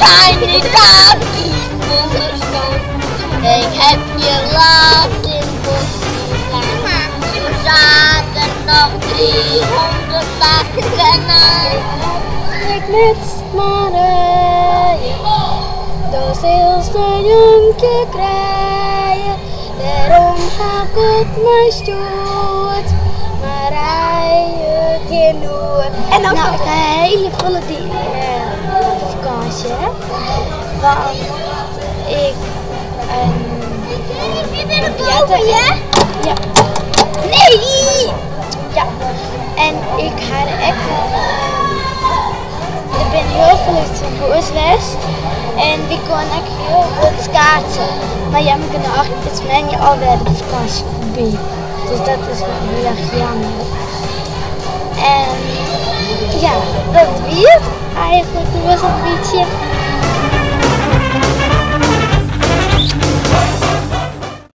Zijn daar Ik heb je laten staan. Er zaten nog 300 dagen aan. Ik met Marije, dat is de jonkje krije. Dêrom ha God my stjoerd, Marije gjin oer. En dan Nou, ik ha hiele folle dien op fakânsje. Want ik. Wie ben er boven, ja? Ja. Nee! Ja. En ik ha ek. Der binne hiel folle út hûs west. En wy koene ek hiel goed kaatse. Mar jammer genôch is moandei alwer de fakânsje foarby. Dus dat is wol hiel erch jammer. En ja, dat wie it eigentlik wol sa'n bytsje.